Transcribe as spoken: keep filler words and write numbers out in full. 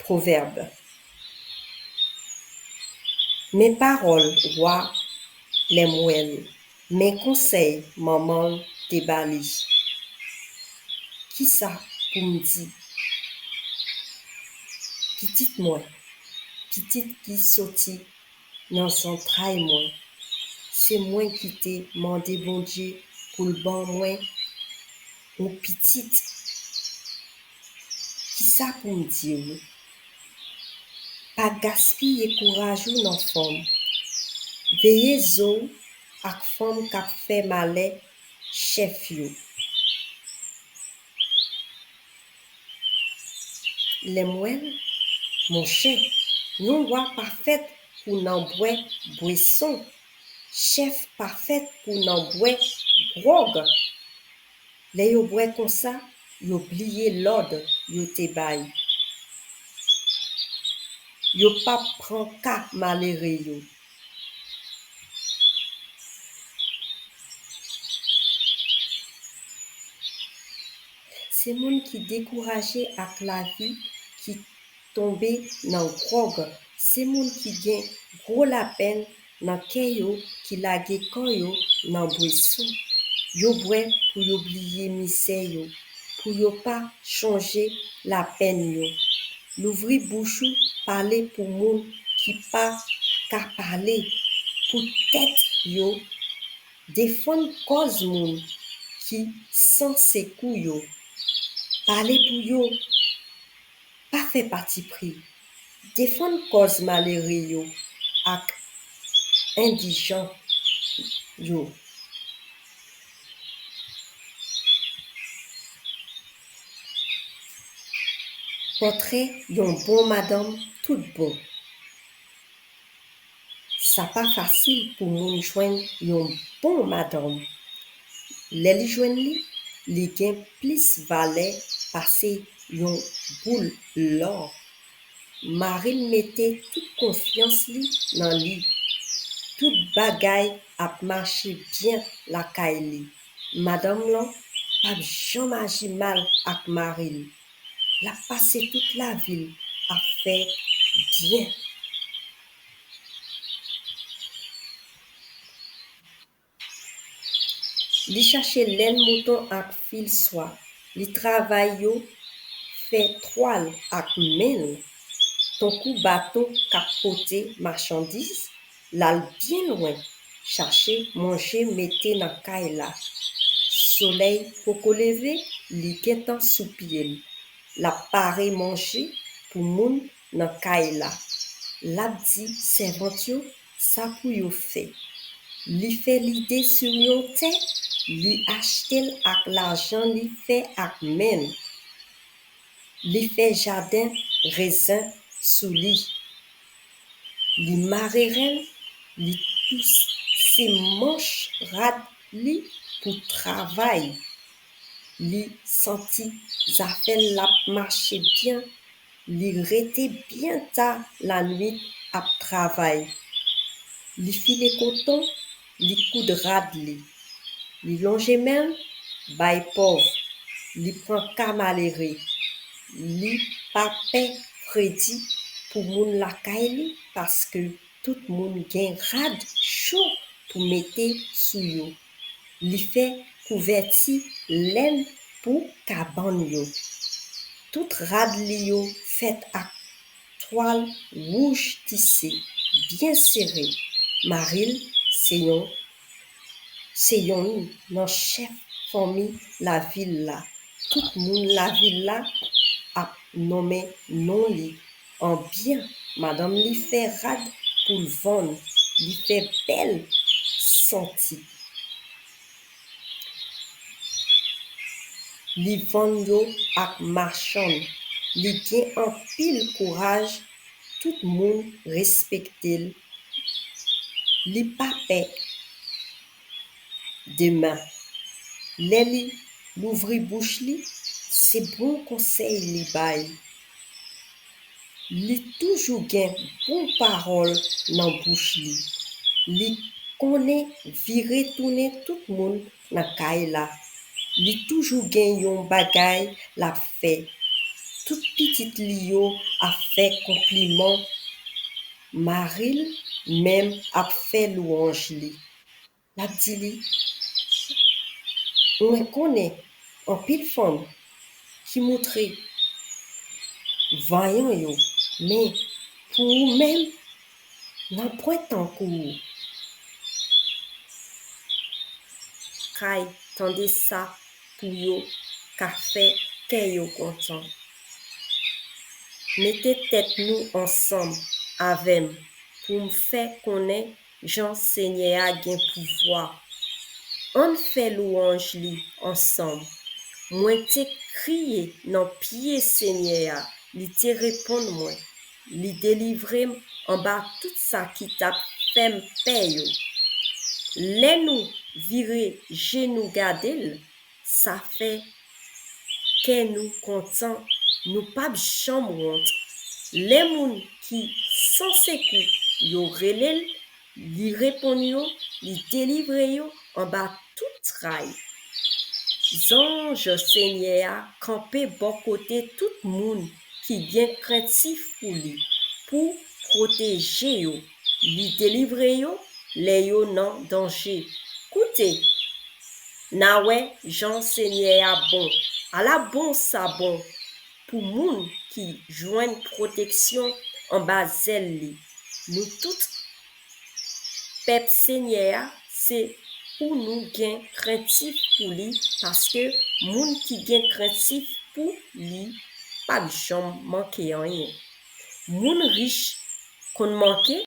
Pwovèb. Men pawòl wa Lèmwèl, men konsèy manman l te ba li. Kisa pou m di? Pitit mwen, pitit ki soti nan zantray mwen, se mwen ki te mande Bondye pou l ban mwen yon pitit. Kisa pou m di w? Pa gaspiye kouraj ou nan fanm. Veye zo w ak fanm k ap fè malè chèf yo. Lèmwèl, monchè, yon wa pa fèt pou nan bwè bweson, chèf pa fèt pou nan bwè gwòg. Lè yo bwè konsa, yo bliye lòd yo te bay. Yo p ap pran ka malere yo. Se moun ki dekouraje ak lavi ki tonbe nan gwòg, se moun ki gen gwo lapenn nan kè yo ki lage kò yo nan bweson. Yo bwè pou yo bliye mizè yo, pou yo pa chonje lapenn yo. Louvri bouch ou, pale pou moun ki pa ka pale pou tèt yo. Defann kòz moun ki san sekou yo. Pale pou yo. Pa fè patipri. Defann kòz malere yo ak endijan yo. Pòtrè yon bon madanm tout bon. Sa pa fasil pou moun jwenn yon bon madanm. Lè li jwenn li, li gen plis valè pase yon boul lò. Mari l mete tout konfyans li nan li. Tout bagay ap mache byen lakay li. Madanm lan p ap janm aji mal ak mari l. L ap pase tout lavi l ap fè byen. Li chache lèn mouton ak fil swa. Li travay yo, fè twal ak men l. Tankou bato k ap pote machandiz, l al byen lwen chache manje mete nan kay la. Solèy poko leve, li gentan sou pye l. L ap pare manje pou moun nan kay la. L ap di sèvant yo sa pou yo fè. Li fè lide sou yon tè, li achte l ak lajan li fè ak men l. Li fè jaden rezen sou li. Li mare ren l, li touse manch rad li pou travay. Li santi zafè l ap mache byen. Li rete byen ta lannwit ap travay. Li file koton, li koud rad li. Li lonje men l bay pòv. Li pran ka malere. Li pa pè fredi pou moun lakay li paske tout moun gen rad cho pou mete sou yo. Li fè kouvèti lenn pou kabann yo. Tout rad li yo fèt ak twal wouj tise byen sere. Mari l se yon se yonn nan chèf fanmi lavil la. Tout moun lavil la ap nonmen non li an byen. Madanm li fè rad pou l vann, li fè bèl santi. Li vann yo ak machann. Li gen anpil kouraj, tout moun respekte l. Li pa pè demen. Lè li louvri bouch li, se bon konsèy li bay. Li toujou gen bon pawòl nan bouch li. Li konnen vire tounen tout moun nan kay la. Li toujou gen yon bagay l ap fè. Tout pitit li yo ap fè konpliman, mari l menm ap fè lwanj li. L ap di li, mwen konnen anpil fanm ki moutre vanyan yo, men pou ou menm, nanpwen tankou ou. Kay tande sa pou yo ka fè kè yo kontan. Mete tèt nou ansanm avè m pou m fè konnen jan Senyè a gen pouvwa. Ann fè lwanj li ansanm. Mwen te kriye nan pye Senyè a, li te reponn mwen. Li delivre m anba tout sa ki t ap fè m pè yo. Lè nou vire je nou gade l, sa fè kè nou kontan, nou p ap janm wont. Lè moun ki san sekou yo rele l, li reponn yo, li delivre yo anba tout tray. Zanj Senyè a kanpe bò kote tout moun ki gen krentif pou li, pou pwoteje yo. Li delivre yo lè yo nan danje. Koute, n a wè jan Senyè a bon. Ala bon sa bon pou moun ki jwenn pwoteksyon anba zèl li. Nou tout pèp Senyè a, se pou nou gen krentif pou li, paske moun ki gen krentif pou li p ap janm manke anyen. Moun rich konn manke,